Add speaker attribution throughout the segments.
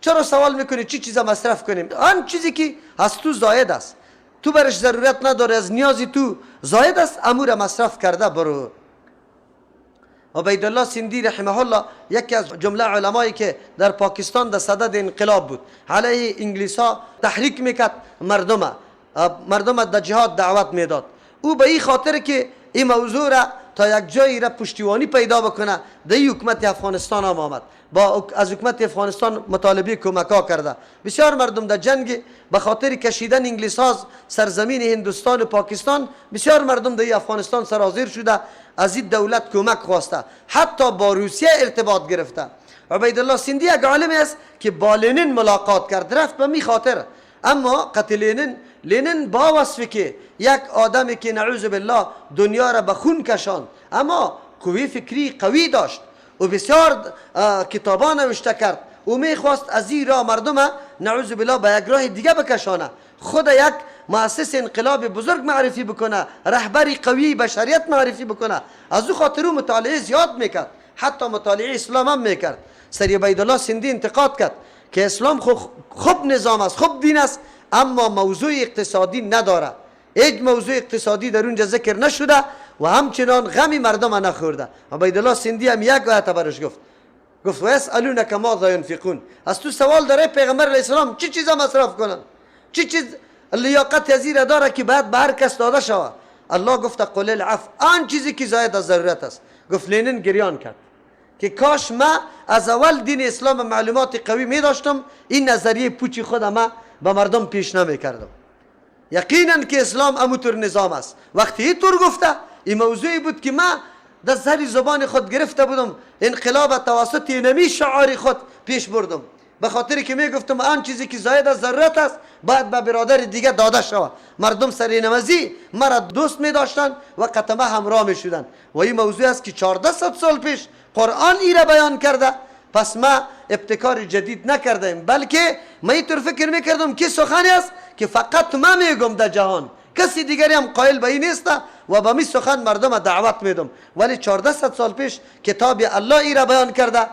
Speaker 1: چرا سوال میکنی چی چیزا مصرف کنیم؟ آن چیزی که از تو زاید است، تو برش ضرورت نداره، از نیازی تو زاید است، امور مصرف کرده برو. عبیدالله سندی رحمه الله یکی از جمله علمایی که در پاکستان در صدد انقلاب بود، علیه انگلیس ها تحریک میکرد، مردم در جهاد دعوت میداد. او به این خاطر که این موضوع را تا یک جایی را پشتیبانی پیدا بکنه در حکومت افغانستان هم آمد، با از حکومت افغانستان مطالبه کمک ها کرده. بسیار مردم در جنگ به خاطر کشیدن انگلیس ها سرزمین هندوستان و پاکستان، بسیار مردم در افغانستان سرازیر شده، از این دولت کمک خواسته، حتی با روسیه ارتباط گرفته. عبیدالله سندی یک عالم است که با لنین ملاقات کرد، رفت به می خاطر. اما قتل لنین، لنین با وصفی که یک آدمی که نعوذ بالله دنیا را به خون کشاند، اما قوی فکری قوی داشت و بسیار کتابا نوشته کرد. او میخواست از این راه مردم نعوذ بالله به یک راه دیگه بکشانه، خود یک مؤسس انقلاب بزرگ معرفی بکنه، رهبری قوی بشریت معرفی بکنه. از او خاطر او مطالعه زیاد میکرد، حتی مطالعه اسلام هم میکرد. سری عبیدالله سندی انتقاد کرد که اسلام خوب نظام است، خوب دین است، اما موضوع اقتصادی نداره، هیچ موضوع اقتصادی در اونجا ذکر نشده و همچنان غمی مردم نخورده. عبیدالله سندی هم یک آیت برش گفت، گفت و یسألونک ماذا ینفقون. از تو سوال داره پیغمبر علیه السلام چی چیزا مصرف کنن، چی چیز لیاقت از این داره که باید به هر کس داده شود. الله گفت قل العفو، آن چیزی که زاید از ضرورت است. گفت لنین گریان کرد که کاش ما از اول دین اسلام معلومات قوی می داشتم، این نظریه پوچی خود ما به مردم پیش نمی کردم. یقینا که اسلام اموتور نظام است. وقتی اینطور گفته، این موضوعی بود که ما در سر زبان خود گرفته بودم، انقلاب توسط اینمی شعار خود پیش بردم، به خاطر که می گفتم آن چیزی که زاید از ضرورت است باید به برادر دیگه داده شود. مردم سر نمازی مرا دوست می داشتن و قطمه همراه می شدن. و این موضوع است که 1400 سال پیش قرآن ای را بیان کرده. پس ما ابتکار جدید نکردیم، بلکه ما اینطور فکر میکردم که سخنی است که فقط ما میگم در جهان، کسی دیگری هم قائل به این نیست و به می سخن مردم دعوت میدم. ولی 1400 سال پیش کتاب الله ای را بیان کرده.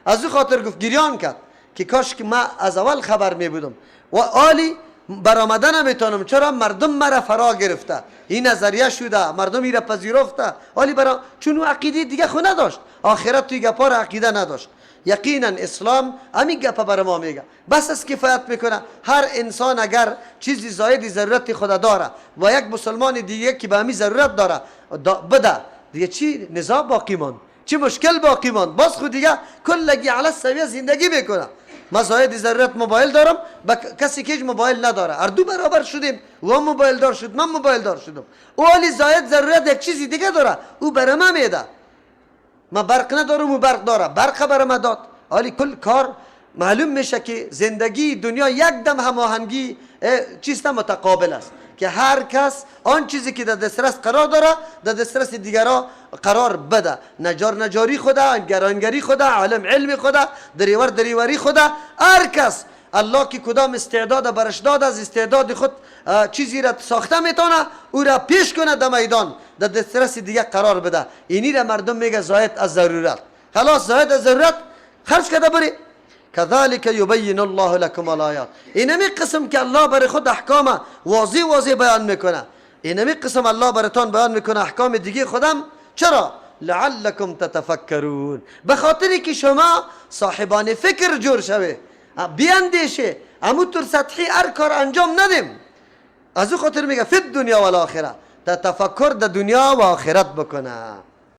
Speaker 1: از او خاطر گفت گریان کرد که کاش که ما از اول خبر می بودم و آلی برآمده نمیتونم، چرا مردم مرا فرا گرفته، این نظریه شده، مردم ای را پذیرفته. آلی برا چون او عقیده دیگه خو نداشت، آخرت توی گپا را عقیده نداشت. یقینا اسلام همین گپ بر ما میگه، بس از کفایت میکنه. هر انسان اگر چیزی زاید ضرورت خود داره و یک مسلمان دیگه که به همین ضرورت داره بده، دیگه چی نظام باقی ماند، چی مشکل باقی ماند؟ باز خود دیگه کلگی علی سویه زندگی میکنه. ما زاید ضرورت موبایل دارم، با کسی که هیچ موبایل نداره، هر دو برابر شدیم. او موبایل دار شد، من موبایل دار شدم. او حالی زاید ضرورت یک چیزی دیگه داره، او برای من میده. ما برق ندارم، او برق داره، برق برای ما داد. حالی کل کار معلوم میشه که زندگی دنیا یک دم هماهنگی چیست متقابل است که هر کس آن چیزی که در دسترس قرار داره در دسترس دیگرا قرار بده. نجار نجاری خوده، گرانگری خوده، عالم علم خوده، دریور دریوری خوده. هر کس الله که کدام استعداد برش داد، از استعداد خود چیزی را ساخته میتونه، او را پیش کنه در میدان، در دسترس دیگه قرار بده. اینی را مردم میگه زاید از ضرورت. خلاص زاید از ضرورت خرج کرده بری. كذلك يبين الله لكم الآيات. اینمی قسم که الله برای خود احکام واضح واضح بیان میکنه، اینمی قسم الله براتان بیان میکنه احکام دیگه خودم. چرا؟ لعلكم تتفکرون، به خاطری که شما صاحبان فکر جور شوه، بیاندیشه، امو طور سطحی هر کار انجام ندیم. از او خاطر میگه فی الدنیا و الاخره، تفکر در دنیا و آخرت بکنه.